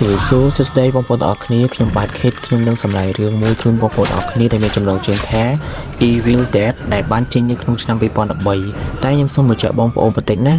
ជំរាបសួរសួស្តីបងប្អូនទាំងអស់គ្នាខ្ញុំបាទខេតខ្ញុំនឹងសម្រាយរឿងមួយជូនបងប្អូនទាំងអស់គ្នាដែលមានចំណងជើងថា Evil Dead ដែលបានចេញនៅក្នុងឆ្នាំ2013តែខ្ញុំសូមបញ្ជាក់បងប្អូនបន្តិចណា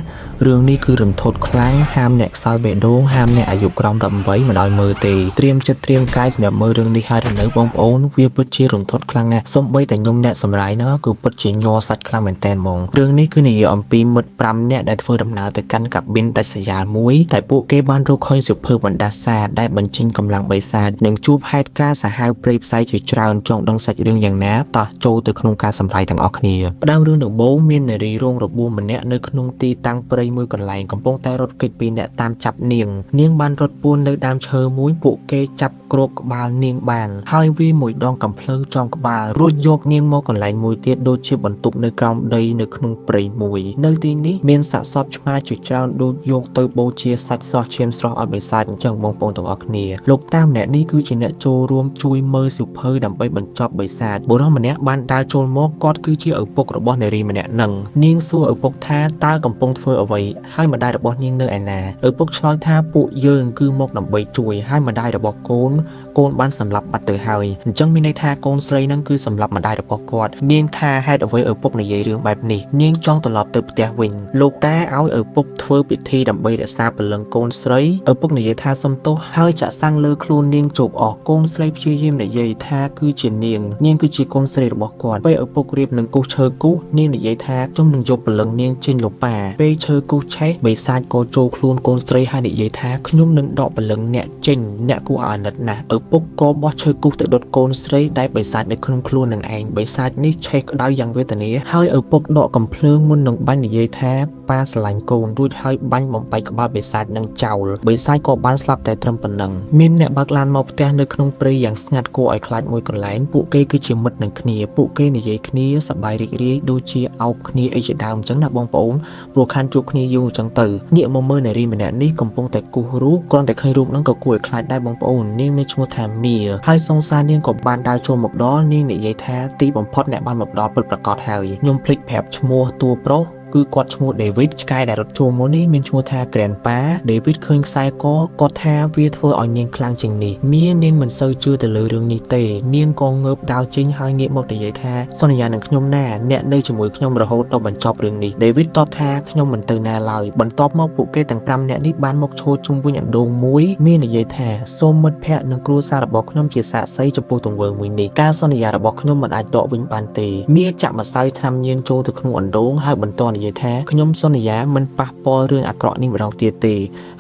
រឿងនេះគឺរន្ធត់ខ្លាំងហាមអ្នកខ្សោយបេះដូងហាមអ្នកអាយុក្រោម18មិនឲ្យមើលទេត្រៀមចិត្តត្រៀមកាយសម្រាប់មើលរឿងនេះហើយនៅបងប្អូនវាពិតជារន្ធត់ខ្លាំងណាស់សូម្បីតែខ្ញុំអ្នកសម្រាយហ្នឹងគឺពិតជាញ័រសាច់ខ្លាំងមែនតើហ្មងរឿងនេះគឺនិយាយអំពីមិត្ត5នាក់ដែលធ្វើដំណើរទៅកាន់កាប៊ីនដាច់ស្រយាលមួយតែពួកគេបានរកឃើញសៀវភៅបណ្ដាសាដែលបញ្ចេញកម្លាំងបិសាចនិងជួបហេតុការណ៍សាហាវព្រៃផ្សៃជាច្រើនចង់ដឹងសាច់រឿងយ៉ាងណាតោះចូលទៅក្នុងការសម្រាយទាំងអស់គ្នាផ្ដើមរឿងដំបូងមាននារីរងរបួសម្នាក់នៅក្នុងទីតាំងព្រៃមួយកន្លែងកំពុងតែរត់គេចពីអ្នកតាមចាប់នាងនាងបានរត់ពួននៅដើមឈើមួយពួកគេចាប់គ្របក្បាលនាងបានហើយវាមួយដងកំភ្លើងចំក្បាលរួចយកនាងមកកន្លែងមួយទៀតដូចជាបន្ទប់នៅក្រោមដីនៅក្នុងព្រៃមួយនៅទីនេះមានសាកសពឆ្មាជាច្រើនដូចយកទៅបូជាសាច់ស្រស់ឈាមស្រស់ឲ្យបិសាចអញ្ចឹងបងប្អូនទាំងអស់គ្នាលោកតាម្នាក់នេះគឺជាអ្នកចូលរួមជួយមើលសៀវភៅដើម្បីបញ្ចប់បិសាចបុរសម្នាក់បានដើរចូលមកគាត់គឺជាឪពុករបស់នារីម្នាក់នឹងនាងសួរឪពុកថាតើកំពុងធ្វើអ្វីហើយម្ដាយរបស់នាងនៅឯណាឪពុកឆ្លើយថាពួកយើងគឺមកដើម្បីជួយហើយម្ដាយរបស់កូនកូនបានសម្លាប់បាត់ទៅហើយអញ្ចឹងមានន័យថាកូនស្រីនឹងគឺសម្លាប់ម្ដាយរបស់គាត់នាងថាហេតុអ្វីឪពុកនិយាយរឿងបែបនេះនាងចង់ត្រឡប់ទៅផ្ទះវិញលោកតាឲ្យឪពុកធ្វើពិធីដើម្បីរក្សាព្រលឹងកូនស្រីឪពុកនិយាយថាសុំទោសហើយចាក់សាំងលើខ្លួននាងជោគអស់កូនស្រីព្យាយាមនិយាយថាគឺជានាងនាងគឺជាកូនស្រីរបស់គាត់ពេលឪពុករៀបនឹងគូសឈើគូសនាងនិយាយថាខ្ញុំនឹងយកព្រលឹងនាងចេញលោកប៉ាពេលឈើគូសឆេះបិសាចក៏ចូលខ្លួនកូនស្រីហើយនិយាយថាខ្ញុំនឹងដកព្រលឹងអ្នកចេញអ្នកគួរឲ្យអាណិតណាស់ឪពុកក៏បោះឈើគូសទៅដុតកូនស្រីដែលបិសាចនៅក្នុងខ្លួននឹងឯងបិសាចនេះឆេះក្តៅយ៉ាងវេទនាហើយឪពុកដកកំភ្លើងមុននឹងបាញ់និយាយថាប៉ាស្រឡាញ់កូនរួចហើយបាញ់បំបែកក្បាលបិសាចនឹងចោលបិសាចក៏បានស្លាប់តែត្រឹមប៉ុណ្ណឹងមានអ្នកបើកឡានមកផ្ទះនៅក្នុងព្រៃយ៉ាងស្ងាត់គួរឲ្យខ្លាចមួយកន្លែងពួកគេគឺជាមិត្តនឹងគ្នាពួកគេនិយាយគ្នាសប្បាយរីករាយដូចជាអោបគ្នាអីជាដើមអញ្ចឹងណាបងប្អូនព្រោះខានជួបគ្នាយូរអញ្ចឹងទៅងាកមកមើលនារីម្នាក់នេះកំពុងតែគូសរូបគ្រាន់តែឃើញរូបហ្នឹងក៏គួរឲ្យខ្លាចដែរបងប្អូននាងមានឈ្មោះថាមៀហើយសង្សារនាងក៏បានដើរចូលមកដល់នាងនិយាយថាទីបំផុតអ្នកបានមកដល់ពិតប្រាកដហើយខ្ញុំភ្លេចប្រាប់ឈ្មោះតួប្រុសគឺគាត់ឈ្មោះ David ឆ្កែដែលរត់ចូលមុននេះមានឈ្មោះថា Grandpa David ឃើញខ្សែកគាត់ថាវាធ្វើឲ្យនាងខ្លាំងជាងនេះមាននាងមិនសូវជឿទៅលើរឿងនេះទេនាងក៏ងើបដើរចេញហើយងាកមកនិយាយថាសន្យានឹងខ្ញុំណាអ្នកនៅជាមួយខ្ញុំរហូតដល់បញ្ចប់រឿងនេះ David តបថាខ្ញុំមិនទៅណាឡើយបន្ទាប់មកពួកគេទាំង5នាក់នេះបានមកឈរជុំវិញអណ្ដូងមួយមាននិយាយថាសូមមិត្តភ័ក្តិនិងគ្រួសាររបស់ខ្ញុំជាសាក្សីចំពោះទង្វើមួយនេះការសន្យារបស់ខ្ញុំមិនអាចដកវិញបានទេមាចាក់ម្សៅថ្នាំញៀនចូលទៅក្នុងអណ្ដូងហើយបន្តនិយាយថាខ្ញុំសន្យាមិនប៉ះពាល់រឿងអាក្រក់នេះម្ដងទៀតទេ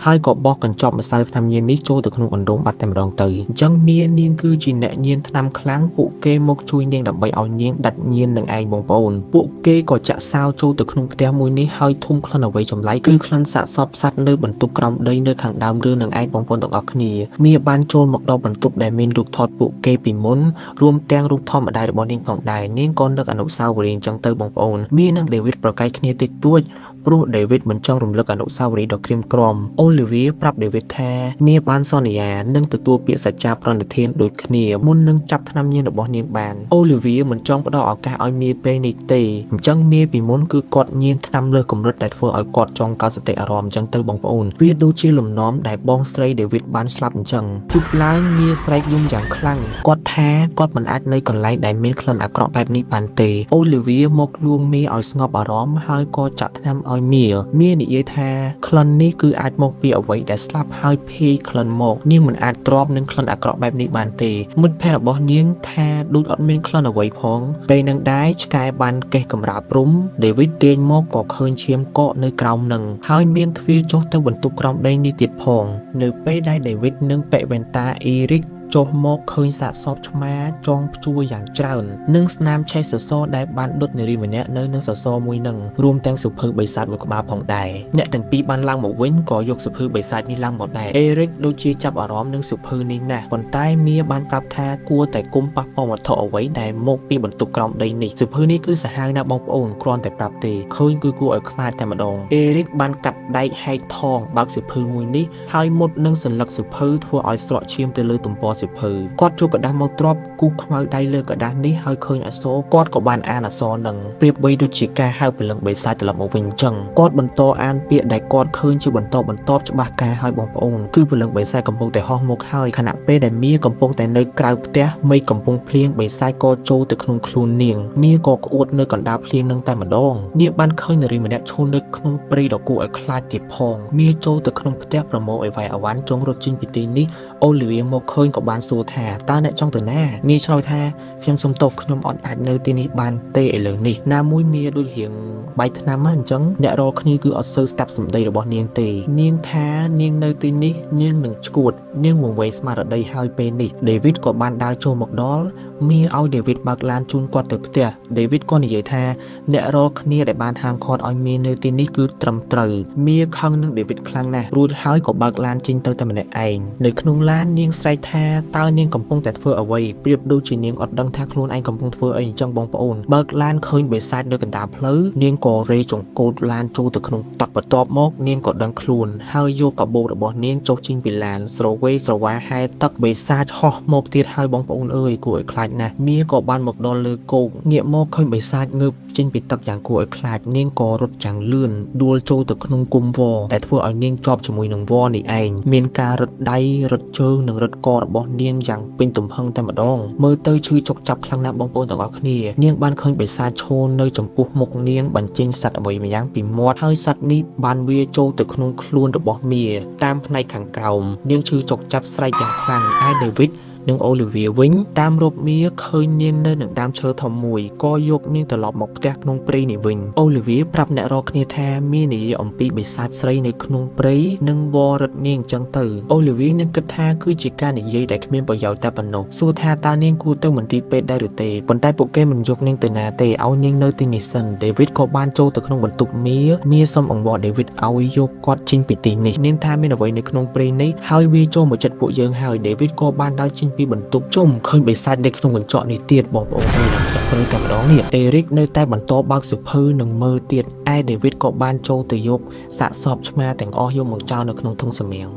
ហើយក៏បោះកញ្ចប់ម្សៅថ្នាំញៀននេះចូលទៅក្នុងអណ្ដូងបាត់តែម្ដងទៅអញ្ចឹងមានាងគឺជាអ្នកញៀនថ្នាំខ្លាំងពួកគេមកជួយនាងដើម្បីឲ្យនាងដាច់ញៀននឹងឯងបងប្អូនពួកគេក៏ចាក់សោចូលទៅក្នុងផ្ទះមួយនេះហើយធុំក្លិនអ្វីចម្លែកគឺក្លិនសាកសពសត្វនៅបន្ទប់ក្រោមដីនៅខាងដើមរឿងនឹងឯងបងប្អូនទាំងអស់គ្នាមាបានចូលមកដល់បន្ទប់ដែលមានរូបថតពួកគេពីមុនរួមទាំងរូបថតម្ដាយរបស់នាងផងដែរនាងក៏នឹកអនុស្សាវរីយ៍អញ្ចឹងទៅបងប្អូនមានិងដេវីតប្រកែកគ្នាតិចតួចព្រោះដេវីតមិនចង់រំលឹកអនុស្សាវរីយ៍ដ៏ក្រៀមក្រំអូលីវីប្រាប់ដេវីតថានាងបានសន្យានឹងទទួលពាក្យសច្ចាប្រណិធានដូចគ្នាមុននឹងចាប់ថ្នាំញៀនរបស់នាងបានអូលីវីមិនចង់ផ្ដល់ឱកាសឲ្យមាពេលនេះទេអញ្ចឹងមាពីមុនគឺគាត់ញៀនថ្នាំលើសកម្រិតដែលធ្វើឲ្យគាត់ចង់កោសតិអារម្មណ៍អញ្ចឹងទៅបងប្អូនវាដូចជាលំនាំដែលបងស្រីដេវីតបានស្លាប់អញ្ចឹងជប់ឡើងមាស្រែកយំយ៉ាងខ្លាំងគាត់ថាគាត់មិនអាចនៅកន្លែងដែលមានក្លិនអាក្រក់បែបនេះបានទេអូលីវីមកលួងមាឲ្យស្ងប់អារម្មណ៍ហើយក៏ចាក់ថ្នាំឲ្យមាមានិយាយថាក្លិននេះគឺអាចមកពីអ្វីដែលស្លាប់ហើយភាយក្លិនមកនាងមិនអាចទ្រាំនឹងក្លិនអាក្រក់បែបនេះបានទេមិត្តភ័ក្តិរបស់នាងថាដូចអត់មានក្លិនអ្វីផងពេលនឹងដែរឆ្កែបានកេះកម្រាលព្រំដេវីតទាញមកក៏ឃើញឈាមកកនៅក្រោមនឹងហើយមានទ្វារចុះទៅបន្ទប់ក្រោមដីនេះទៀតផងនៅពេលដែលដេវីតនិងប៉ិវ៉ែនតាអ៊ីរិកចុះមកឃើញសាកសពឆ្មាចងព្យួរយ៉ាងច្រើននិងស្នាមឆេះសសរដែលបានដុតនារីម្នាក់នៅនឹងសសរមួយនឹងរួមទាំងសៀវភៅបិសាចមួយក្បាលផងដែរអ្នកទាំងពីរបានឡើងមកវិញក៏យកសៀវភៅបិសាចនេះឡើងមកដែរអេរិកដូចជាចាប់អារម្មណ៍នឹងសៀវភៅនេះណាស់ប៉ុន្តែមៀបានប្រាប់ថាគួរតែគុំប៉ះពាល់វត្ថុអ្វីដែលមកពីបន្ទប់ក្រោមដីនេះសៀវភៅនេះគឺសាហាវណាស់បងប្អូនគ្រាន់តែប្រាប់ទេឃើញគឺគួរឲ្យខ្លាចតែម្ដងអេរិកបានកាត់ដែកហែកថងបើកសៀវភៅមួយនេះហើយមុតនឹងសន្លឹកសៀវភៅធ្វើឲ្យស្រក់ឈាមទៅលើទំព័រសៀវ សៀវភៅគាត់យកក្រដាសមកទ្រាប់គូសខ្មៅដៃលើក្រដាសនេះហើយឃើញអក្សរគាត់ក៏បានអានអក្សរនឹងប្រៀបបីដូចជាការហៅព្រលឹងបិសាចត្រឡប់មកវិញអញ្ចឹងគាត់បន្តអានពាក្យដែលគាត់ឃើញជាបន្តបន្ទាប់ច្បាស់ការឲ្យបងប្អូនគឺព្រលឹងបិសាចកំពុងតែហោះមកហើយខណៈពេលដែលមៀកំពុងតែនៅក្រៅផ្ទះមេឃកំពុងភ្លៀងបិសាចក៏ចូលទៅក្នុងខ្លួននាងមៀក៏ក្អួតនៅកណ្ដាលភ្លៀងនឹងតែម្ដងនាងបានឃើញនារីម្នាក់ឈរនៅក្នុងព្រៃដ៏គួរឲ្យខ្លាចទៀតផងមៀចូលទៅក្នុងផ្ទះប្រមូលអីវ៉ៃអវ៉ាន់ចង់រត់ចេញពីទីនេះអូលីវីមកឃើញក៏បានសួរថាតើអ្នកចង់ទៅណាមៀឆ្លើយថាខ្ញុំសុំទោសខ្ញុំអត់អាចនៅទីនេះបានទេឥឡូវនេះណាមួយមៀដូចរៀងបែកថ្នាំអញ្ចឹងអ្នករាល់គ្នាគឺអត់សូវស្ដាប់សម្ដីរបស់នាងទេនាងថានាងនៅទីនេះនាងនឹងឈួតនាងវង្វេងស្មារតីហើយពេលនេះដេវីតក៏បានដើរចូលមកដល់មៀឲ្យដេវីតបើកឡានជូនគាត់ទៅផ្ទះដេវីតក៏និយាយថាអ្នករាល់គ្នាដែលបានហាមឃាត់ឲ្យមៀនៅទីនេះគឺត្រឹមត្រូវមៀខឹងនឹងដេវីតខ្លាំងណាស់រួចហើយក៏បើកឡានចេញទៅតែម្នាក់ឯងនៅក្នុងឡាននាងស្រែកថាតើនាងកំពុងតែធ្វើអ្វីប្រៀបដូចជានាងអត់ដឹងថាខ្លួនឯងកំពុងធ្វើអីអញ្ចឹងបងប្អូនបើកឡានឃើញបិសាចនៅកណ្ដាលផ្លូវនាងក៏រេចង្កូតឡានចូលទៅក្នុងទឹកបន្ទាប់មកនាងក៏ដឹងខ្លួនហើយយកកាបូបរបស់នាងចុះចេញពីឡានស្រវេស្រវាហែទឹកបិសាចហោះមកទៀតហើយបងប្អូនអើយគួរឲ្យខ្លាចណាស់មៀក៏បានមកដល់លើគោកងាកមកឃើញបិសាចងើបចេញពីទឹកយ៉ាងគួរឲ្យខ្លាចនាងក៏រត់យ៉ាងលឿនដួលចូលទៅក្នុងគុំវដែលធ្វើឲ្យនាងជាប់ជាមួយនឹងវនេះឯងមានការរត់ដៃរត់ជើងនិងរត់ករបស់នាងយ៉ាងពេញទំហឹងតែម្ដងមើលទៅឈឺចុកចាប់ខ្លាំងណាស់បងប្អូនទាំងអស់គ្នានាងបានឃើញបិសាចឈរនៅចំពោះមុខនាងបញ្ចេញសត្វអ្វីម្យ៉ាងពីមាត់ហើយសត្វនេះបានវាចូលទៅក្នុងខ្លួនរបស់មាតាមផ្នែកខាងក្រោមនាងឈឺចុកចាប់ស្រែកយ៉ាងខ្លាំងឯដេវីតនិងអូលីវីវិញតាមរកមៀឃើញនាងនៅនឹងដើមឈើធំមួយក៏យកនាងត្រឡប់មកផ្ទះក្នុងព្រៃនេះវិញអូលីវីប្រាប់អ្នករាល់គ្នាថាមាននិយាយអំពីបិសាចស្រីនៅក្នុងព្រៃនិងវរឹតនាងអញ្ចឹងទៅអូលីវីនឹងគិតថាគឺជាការនិយាយដែលគ្មានប្រយោជន៍តែប៉ុណ្ណោះសួរថាតើនាងគួរទៅមន្ទីរពេទ្យដែរឬទេប៉ុន្តែពួកគេមិនយកនាងទៅណាទេឲ្យនាងនៅទីនេះសិនដេវីតក៏បានចូលទៅក្នុងបន្ទប់មៀមៀសុំអង្វរដេវីតឲ្យយកគាត់ចេញពីទីនេះនាងថាមានអ្វីនៅក្នុងព្រៃនេះហើយវាចូលមកចិត្តពួកយើងហើយដេវីតក៏បានដើរចេញពីបន្ទប់ជុំឃើញបិសាចនៅក្នុងកញ្ចក់នេះទៀតបងប្អូនអើយដល់ព្រឺតែម្ដងនេះអេរិកនៅតែបន្តបើកសៀវភៅនិងមើលទៀតឯដេវីតក៏បានចូលទៅយកសាកសពឆ្មាទាំងអស់យកមកចោលនៅក្នុងធុងសម្រាម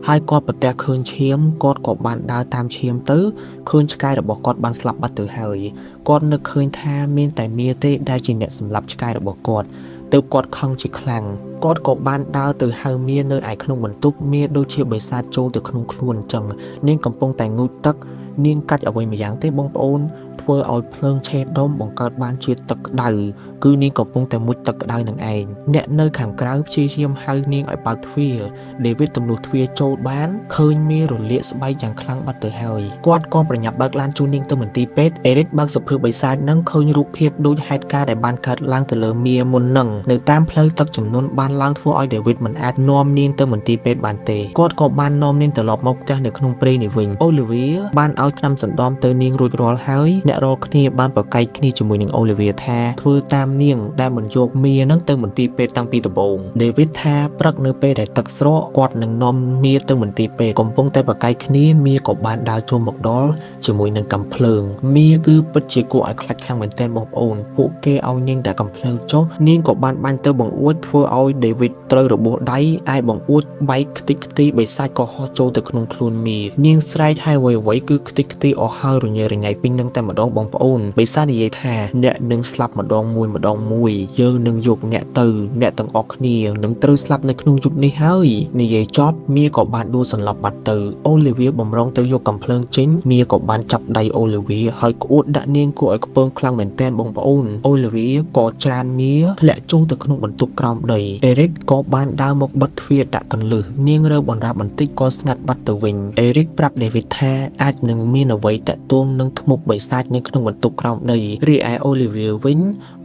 ហើយគាត់ប្រទះឃើញឈាមគាត់ក៏បានដើរតាមឈាមទៅឃើញឆ្កែរបស់គាត់បានស្លាប់បាត់ទៅហើយគាត់នឹកឃើញថាមានតែមៀទេដែលជាអ្នកសម្លាប់ឆ្កែរបស់គាត់ទើបគាត់ខឹងជាខ្លាំងគាត់ក៏បានដើរទៅហៅមៀនៅឯក្នុងបន្ទប់មៀដូចជាបិសាចចូលទៅក្នុងខ្លួនអញ្ចឹងនាងកំពុងតែងូតទឹកនាងកាច់អ្វីម្យ៉ាងទេបងប្អូនធ្វើឲ្យភ្លើងឆេះដុំបង្កើតបានជាទឹកក្តៅគឺនាងកំពុងតែមុជទឹកក្តៅនឹងឯងអ្នកនៅខាងក្រៅព្យាយាមហៅនាងឲ្យបើកទ្វារដេវីតទម្លុះទ្វារចូលបានឃើញមារលាកស្បែកយ៉ាងខ្លាំងបាត់ទៅហើយគាត់ក៏ប្រញាប់បើកឡានជូននាងទៅមន្ទីរពេទ្យអេរិកបើកសភៅបិសាចនឹងឃើញរូបភាពដូចហេតុការណ៍ដែលបានកើតឡើងទៅលើមាមុននឹងនៅតាមផ្លូវទឹកចំនួនបានឡើងធ្វើឲ្យដេវីតមិនអាចនាំនាងទៅមន្ទីរពេទ្យបានទេគាត់ក៏បាននាំនាងត្រឡប់មកផ្ទះនៅក្នុងព្រៃនេះវិញអូលីវីបានឲ្យថ្នាំសណ្ដំទៅនាងរួចរាល់ហើយអ្នករាល់គ្នាបានប្រកែកគ្នាជាមួយនឹងអូលីវីថាធ្វើតាមនាងដែលមិនយកមានឹងទៅមន្ទីរពេទ្យតាំងពីដំបូងដេវីតថាព្រឹកនៅពេលដែលទឹកស្រកគាត់នឹងនាំមាទៅមន្ទីរពេទ្យកំពុងតែប្រកែកគ្នាមាក៏បានដើរចូលមកដល់ជាមួយនឹងកាំភ្លើងមាគឺពិតជាគួរឲ្យខ្លាចខ្លាំងមែនទែនបងប្អូនពួកគេឲ្យនាងតែកាំភ្លើងចុះនាងក៏បានបាញ់ទៅបង្អួចធ្វើឲ្យដេវីតត្រូវរបួសដៃឯបង្អួចបែកខ្ទេចខ្ទីបិសាចក៏ហោះចូលទៅក្នុងខ្លួនមានាងស្រែកហើយអ្វីៗគឺខ្ទេចខ្ទីអស់ហើយរញ៉េរញ៉ៃពេញនឹងតែម្ដងបងប្អូនបិសាចនិយាយថាអ្នកនឹងស្លាប់ម្ដងមួយម្ដងមួយយើងនឹងយកអ្នកទៅអ្នកទាំងអស់គ្នានឹងត្រូវស្លាប់នៅក្នុងយប់នេះហើយនិយាយចប់មាក៏បានដួលសន្លប់បាត់ទៅអូលីវីបំរុងទៅយកកាំភ្លើងចេញមាក៏បានចាប់ដៃអូលីវីហើយក្អួតដាក់នាងគួរឲ្យខ្ពើមខ្លាំងមែនទែនបងប្អូនអូលីវីក៏ច្រានមាធ្លាក់ចូលទៅក្នុងបន្ទប់ក្រោមដីអេរិកក៏បានដើរមកបិទទ្វារដាក់កន្លឹះនាងរើបន្រាបបន្តិចក៏ស្ងាត់បាត់ទៅវិញអេរិកប្រាប់ដេវីតថាអាចនឹងមានអ្វីតាក់ទងនឹងធ្មប់បិសាចនៅក្នុងបន្ទប់ក្រោមដីរីឯអូលីវីវិញ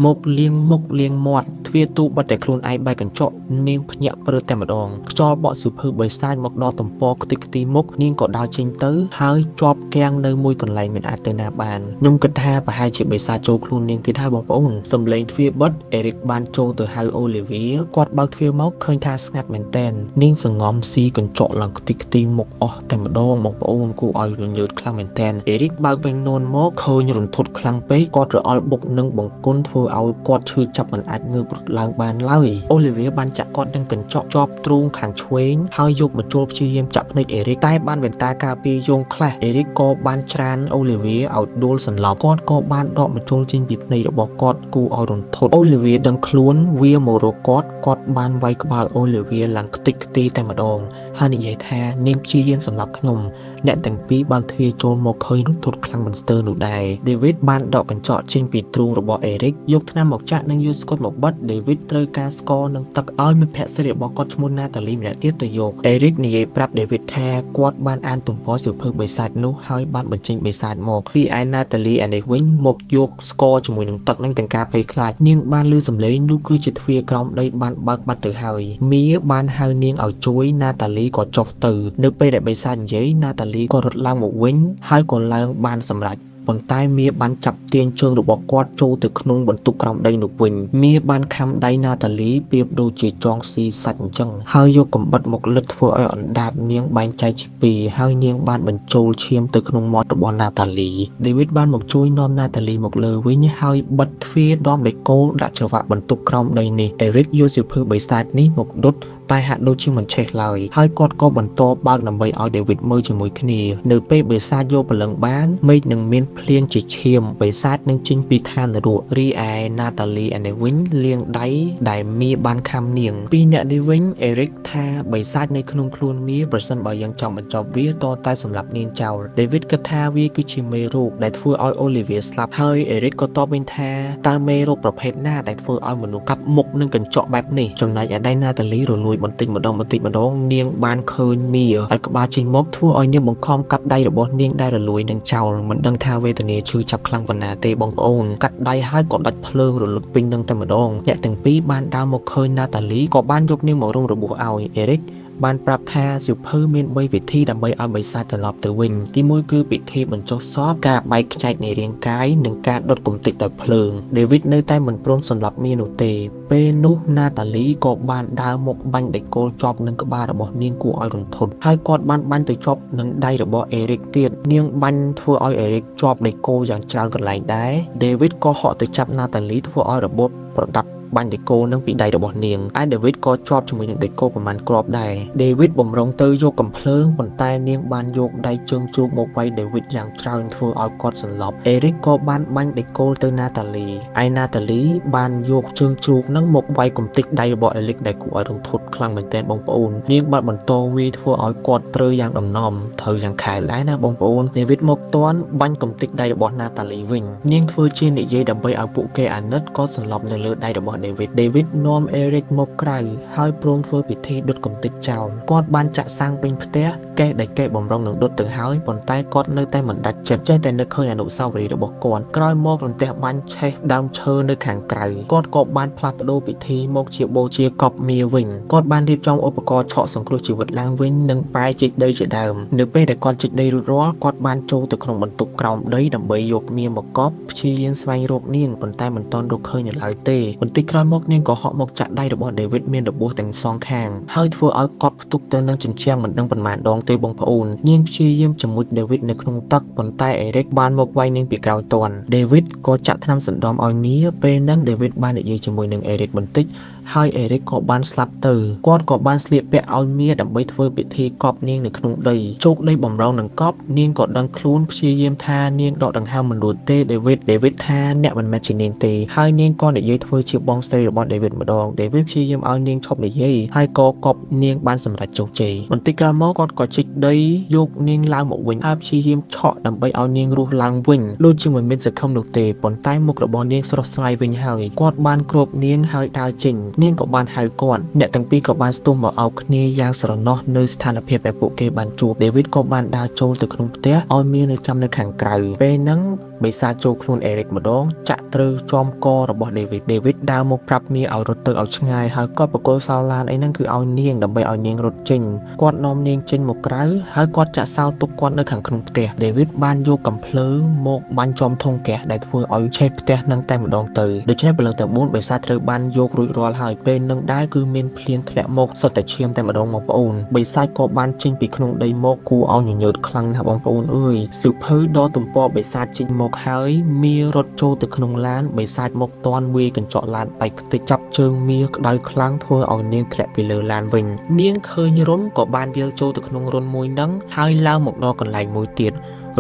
មកលាងមុខលាងមាត់ទ្វារទូបិទតែខ្លួនឯងបែកកញ្ចក់នាងភ្ញាក់ព្រឺតែម្ដងខ្យល់បក់សៀវភៅបិសាចមកដល់ទំព័រខ្ទេចខ្ទីមុខនាងក៏ដើរចេញទៅហើយជាប់គាំងនៅមួយកន្លែងមិនអាចទៅណាបានខ្ញុំគិតថាប្រហែលជាបិសាចចូលខ្លួននាងទៀតហើយបងប្អូនសំឡេងទ្វារបិទអេរិកបានចូលទៅហៅអូលីវីគាត់បើកទ្វារមកឃើញថាស្ងាត់មែនតែននាងសងំស៊ីកញ្ចក់ឡើងខ្ទេចខ្ទីមុខអស់តែម្ដងបងប្អូនគួរឲ្យរញើតខ្លាំងមែនតែនអេរិកបើកវិញនួនមកឃើ ញរន្ធត់ខ្លាំងពេកគាត់រអល់បុកនឹងបង្គន់ធ្វើឲ្យគាត់ឈឺចាប់មិនអាចងើបរត់ឡើងបានឡើយអូលីវៀបានចាក់គាត់នឹងកញ្ចក់ជាប់ទ្រូងខាងឆ្វេងហើយយកមកជលព្យាយាមចាក់ភ្នែកអេរិកតែបានវ៉ែនតាការពារយងខ្លះអេរិកក៏បានច្រានអូលីវៀឲ្យដួលសន្លប់គាត់ក៏បានដកមជុលចេញពីភ្នែករបស់គាត់គួរឲ្យរន្ធត់អូលីវៀដឹងខ្លួនវាមករកគាត់គាត់បានវាយក្បាលអូលីវៀឡើងខ្ទេចខ្ទីតែម្ដងហើយនិយាយថានាងព្យាយាមសម្លាប់ខ្ញុំអ្នកទាំងពីរបានទ្វាចូលមកឃើញរន្ធត់ខ្លាំងមិនស្ទើរនោះដែរដេវីតបានដកកញ្ចក់ចេញពីទ្រូងរបស់អេរិកយកថ្នាំមកចាក់និងយកស្កុតមកបិទដេវីតត្រូវការស្ករនិងទឹកឲ្យមិត្តភក្តិស្រីរបស់គាត់ឈ្មោះណាតាលីម្នាក់ទៀតទៅយកអេរិកនិយាយប្រាប់ដេវីតថាគាត់បានអានទំព័រសៀវភៅបិសាចនោះហើយបានបញ្ចេញបិសាចមកពីឯណាតាលីឯនេះវិញមកយកស្ករជាមួយនឹងទឹកនឹងទាំងការភ័យខ្លាចនាងបានលឺសំឡេងនោះគឺជាទ្វារក្រោមដីបានបើកបាត់ទៅហើយមៀបានហៅនាងឲ្យជួយណាតាលីក៏ចុះទៅនៅពេលដែលបិសាចនិយាយណាតាលីក៏រត់ឡើងមកវិញហើយក៏ឡើងបានសម្រេចប៉ុន្តែមៀបានចាប់ទាញជើងរបស់គាត់ចូលទៅក្នុងបន្ទប់ក្រោមដីនោះវិញមៀបានខាំដៃណាតាលីប្រៀបដូចជាចងស៊ីសាច់អញ្ចឹងហើយយកកំបិតមកលិតធ្វើឲ្យអណ្ដាតនាងបែងចែកជាពីរហើយនាងបានបញ្ចូលឈាមទៅក្នុងមាត់របស់ណាតាលីដេវីតបានមកជួយនាំណាតាលីមកលើវិញហើយបិទទ្វារដំដេកូលដាក់ច្រវាក់បន្ទប់ក្រោមដីនេះអេរិកយកសៀវភៅបិសាចនេះមកដុតតែហាក់ដូចជាមិនឆេះឡើយហើយគាត់ក៏បន្តបើកដើម្បីឲ្យដេវីតមើលជាមួយគ្នានៅពេលបិសាចយកព្រលឹងបានមេឃនឹងមានភ្លៀងជាឈាមបិសាចនឹងចេញពីឋាននរករីឯណាតាលីឯនេះវិញលាងដៃដែលមៀបានខាំនាងពីរអ្នកនេះវិញអេរិកថាបិសាចនៅក្នុងខ្លួនមៀប្រសិនបើយើងចង់បញ្ចប់វាតតែសម្រាប់នាងចោលដេវីតគិតថាវាគឺជាមេរោគដែលធ្វើឲ្យអូលីវៀស្លាប់ហើយអេរិកក៏តបវិញថាតើមេរោគប្រភេទណាដែលធ្វើឲ្យមនុស្សកាប់មុខនឹងកញ្ចក់បែបនេះចំណែកឯដៃណាតាលីរលួយបន្តិចម្ដងបន្តិចម្ដងនាងបានឃើញមៀឲ្យក្បាលចេញមកធ្វើឲ្យនាងបង្ខំកាត់ដៃរបស់នាងដែលរលួយនឹងចោលមិនដឹងថាវេទនាឈឺចាប់ខ្លាំងប៉ុណ្ណាទេបងប្អូនកាត់ដៃហើយក៏ដាច់ភ្លើងរលត់ពេញនឹងតែម្ដងអ្នកទាំងពីរបានដើរមកឃើញណាតាលីក៏បានយកនាងមករងរបួសឲ្យអេរិកបានប្រាប់ថាសៀវភៅមាន3វិធីដើម្បីឲ្យបិសាចត្រឡប់ទៅវិញទី1គឺពិធីបញ្ចុះសពការបែកខ្ចែកនៃរាងកាយនិងការដុតកំទេចដោយភ្លើងដេវីតនៅតែមិនព្រមសម្លាប់មៀនោះទេពេលនោះណាតាលីក៏បានដើរមកបាញ់ដេកូលជាប់នឹងក្បាលរបស់នាងគួរឲ្យរន្ធត់ហើយគាត់បានបាញ់ទៅជាប់នឹងដៃរបស់អេរិកទៀតនាងបាញ់ធ្វើឲ្យអេរិកជាប់ដេកូលយ៉ាងច្រើនកន្លែងដែរដេវីតក៏ហក់ទៅចាប់ណាតាលីធ្វើឲ្យរបបប្រដាប់បាញ់ដេកូនឹងពីដៃរបស់នាងឯដេវីតក៏ជាប់ជាមួយនឹងដេកូប្រមាណគ្រាប់ដែរដេវីតបំរុងទៅយកកំភ្លើងប៉ុន្តែនាងបានយកដៃជើងជ្រូកមកវាយដេវីតយ៉ាងច្រើនធ្វើឲ្យគាត់សន្លប់អេរិកក៏បានបាញ់ដេកូទៅណាតាលីឯណាតាលីបានយកជើងជ្រូកនឹងមកវាយកំទេចដៃរបស់អេរិកដែលគួរឲ្យរន្ធត់ខ្លាំងមែនទែនបងប្អូននាងបានបន្តវាយធ្វើឲ្យគាត់ត្រូវយ៉ាងដំណំត្រូវយ៉ាងខែលដែរណាបងប្អូនដេវីតមកទាន់បាញ់កំទេចដៃរបស់ណាតាលីវិញនាងធ្វើជានិយាយដើម្បីឲ្យពួកគេអាណិតក៏សន្លប់នៅលើដៃរបស់ដេវីតដេវីតនាំអេរិកមកក្រៅហើយព្រមធ្វើពិធីដុតកំទេចចោលគាត់បានចាក់សាំងពេញផ្ទះកេះដែលកេះបំរុងនឹងដុតទៅហើយប៉ុន្តែគាត់នៅតែមិនដាច់ចិត្តចេះតែនឹកឃើញអនុស្សាវរីយ៍របស់គាត់ក្រោយមករន្ទះបាញ់ឆេះដើមឈើនៅខាងក្រៅគាត់ក៏បានផ្លាស់ប្ដូរពិធីមកជាបូជាកប់មៀវិញគាត់បានរៀបចំឧបករណ៍ឆក់សង្គ្រោះជីវិតឡើងវិញនិងបែជីកដីជាដើមនៅពេលដែលគាត់ជីកដីរួចរាល់គាត់បានចូលទៅក្នុងបន្ទប់ក្រោមដីដើម្បីយកមៀមកកប់ព្យាយាមស្វែងរកនាងប៉ុន្តែមិនទាន់រកឃើញនៅឡើយទេបន្តិចក្រោយមកនាងក៏ហក់មកចាក់ដៃរបស់ដេវីតមានរបួសទាំងសងខាងហើយធ្វើឲ្យគាត់ផ្ទុកទៅនឹងជញ្ជាំងមិនដឹងប៉ុន្មានដងទេបងប្អូននាងព្យាយាមជំមុជដេវីតនៅក្នុងទឹកប៉ុន្តែអេរិកបានមកវាយនាងពីក្រោយទាន់ដេវីតក៏ចាក់ថ្នាំសណ្ដំឲ្យមៀពេលហ្នឹងដេវីតបាននិយាយជាមួយនឹងអេរិកបន្តិចហើយអេរិកក៏បានស្លាប់ទៅគាត់ក៏បានស្លៀកពាក់ឲ្យមៀដើម្បីធ្វើពិធីកប់នាងនៅក្នុងដីជោគដីបំរុងនឹងកប់នាងក៏ដឹងខ្លួនព្យាយាមថានាងដកដង្ហើមមិនរួចទេដេវីតដេវីតថាអ្នកមិនមែនជានាងទេហើយនាងក៏និយាយធ្វើជាបងស្រីរបស់ដេវីតម្ដងដេវីតព្យាយាមឲ្យនាងឈប់និយាយហើយក៏កប់នាងបានសម្រេចជោគជ័យបន្តិចក្រោយមកគាត់ក៏ជីកដីយកនាងឡើងមកវិញហើយព្យាយាមឆក់ដើម្បីឲ្យនាងរស់ឡើងវិញដូចជាមិនមានសង្ឃឹមនោះទេប៉ុន្តែមុខរបស់នាងស្រស់ស្រាយវិញហើយគាត់បានគ្របនាងហើយដើរចេញនាងក៏បានហៅគាត់អ្នកទាំងពីរក៏បានស្ទុះមកអោបគ្នាយ៉ាងស្រណោះនៅស្ថានភាពដែលពួកគេបានជួបដេវីតក៏បានដើរចូលទៅក្នុងផ្ទះឲ្យមាននៅចាំនៅខាងក្រៅពេលហ្នឹងបិសាចចូលខ្លួនអេរិកម្ដងចាក់ត្រូវចំករបស់ដេវីតដេវីតដើរមកប្រាប់មៀឲ្យរត់ទៅឲ្យឆ្ងាយហើយគាត់បកគលសោឡានអីហ្នឹងគឺឲ្យនាងដើម្បីឲ្យនាងរត់ចេញគាត់នាំនាងចេញមកក្រៅហើយគាត់ចាក់សោទុកគាត់នៅខាងក្នុងផ្ទះដេវីតបានយកកំភ្លើងមកបាញ់ចំធុងហ្គាសដែលធ្វើឲ្យឆេះផ្ទះនឹងតែម្ដងទៅដូច្នេះព្រលឹងទាំង4បិសាចត្រូវបានយករួចរាល់ហើយ។ ហើយពេលនឹងដែរគឺមានភ្លៀងធ្លាក់មកសុទ្ធតែឈាមតែម្ដងបងប្អូនបិសាចក៏បានចេញពីក្នុងដីមកគួរឲ្យញញើតខ្លាំងណាស់បងប្អូនអើយសៀវភៅដល់ទំព័របិសាចចេញមកហើយមារត់ចូលទៅក្នុងឡានបិសាចមកតន់វាយកញ្ចក់ឡានបែកខ្ទេចចាប់ជើងមាក្តៅខ្លាំងធ្វើឲ្យនាងធ្លាក់ពីលើឡានវិញនាងឃើញរុនក៏បានវាលចូលទៅក្នុងរុនមួយនឹងហើយឡើងមកដល់កន្លែងមួយទៀត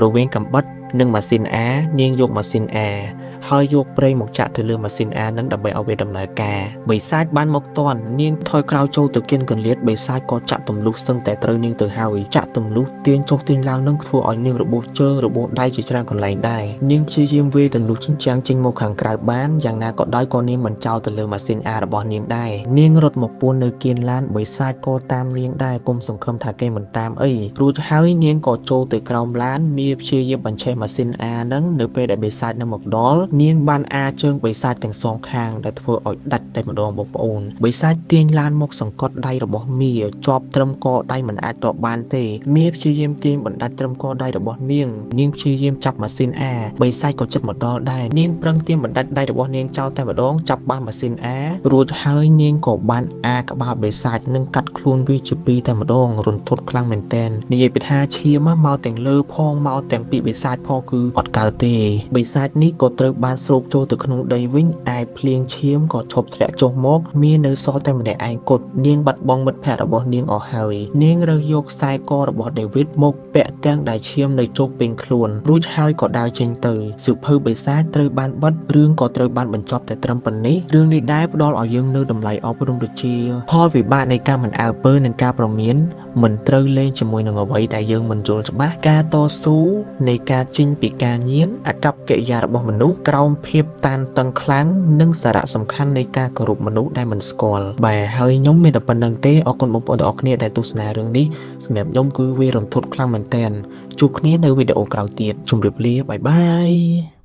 រវាងកំបិតនិងម៉ាស៊ីន A នាងយកម៉ាស៊ីន A ហើយយកប្រេងមកចាក់ទៅលើម៉ាស៊ីន A នឹងដើម្បីឲ្យវាដំណើរការបិសាចបានមកតន់នាងថយក្រោយចូលទៅគៀនកន្លៀតបិសាចក៏ចាក់ទម្លុះសឹងតែត្រូវនាងទៅហើយចាក់ទម្លុះទាញចុះទាញឡើងនឹងធ្វើឲ្យនាងរបួសជើងរបួសដៃជាច្រើនកន្លែងដែរនាងព្យាយាមវាយទម្លុះជញ្ជាំងចេញមកខាងក្រៅបានយ៉ាងណាក៏ដោយក៏នាងមិនចោលទៅលើម៉ាស៊ីន A របស់នាងដែរនាងរត់មកពួននៅគៀនឡានបិសាចក៏តាមនាងដែរគុំសង្ឃឹមថាគេមិនតាមអីរួចហើយនាងក៏ចូលទៅក្រោមឡានមាព្យាយាមបញ្ឆេះម៉ាស៊ីន A នឹងនៅពេលដែលបិសាចនឹងមកដល់នាងបានអាជើងបិសាចទាំងសងខាងដែលធ្វើឲ្យដាច់តែម្ដងបងប្អូនបិសាចទាញឡានមកសង្កត់ដៃរបស់មាជាប់ត្រឹមកដៃមិនអាចតបបានទេមាព្យាយាមទាញបណ្ដាច់ត្រឹមកដៃរបស់នាងនាងព្យាយាមចាប់ម៉ាស៊ីន A បិសាចក៏ចិត្តមកដល់ដែរនាងប្រឹងទាញបណ្ដាច់ដៃរបស់នាងចោលតែម្ដងចាប់បានម៉ាស៊ីន A រួចហើយនាងក៏បានអាក្បាលបិសាចនិងកាត់ខ្លួនវាជាពីរតែម្ដងរន្ធត់ខ្លាំងមែនទែននិយាយពីថាឈាមមកទាំងលើផងមកទាំងពីបិសាចផងគឺអត់កើតទេបិសាចនេះក៏ត្រូវបានស្រូបចូលទៅក្នុងដីវិញឯភ្លៀងឈាមក៏ឈប់ធ្លាក់ចុះមកមាននៅសល់តែម្នាក់ឯងគត់នាងបាត់បង់មិត្តភ័ក្តិរបស់នាងអស់ហើយនាងរើសយកខ្សែករបស់ដេវីតមកពាក់ទាំងដែលឈាមនៅជោគពេញខ្លួនរួចហើយក៏ដើរចេញទៅសៀវភៅបិសាចត្រូវបានបិទរឿងក៏ត្រូវបានបញ្ចប់តែត្រឹមប៉ុណ្នេះរឿងនេះដែរផ្ដល់ឲ្យយើងនូវតម្លៃអប់រំដូចជាផលវិបាកនៃការមិនអើពើនិងការប្រមានមិនត្រូវលេងជាមួយនឹងអ្វីដែលយើងមិនយល់ច្បាស់ការតស៊ូនៃការចេញពីការញៀនអាកប្បកិរិយារបស់មនុស្សក្រោមភាពតានតឹងខ្លាំងនិងសារៈសំខាន់នៃការគោរពមនុស្សដែលមិនស្គាល់បាទហើយខ្ញុំមានតែប៉ុណ្្នឹងទេអរគុណបងប្អូនទាំងអស់គ្នាដែលទស្សនារឿងនេះសម្រាប់ខ្ញុំគឺវារន្ធត់ខ្លាំងមែនទែនជួបគ្នានៅវីដេអូក្រោយទៀតជម្រាបលា bye bye.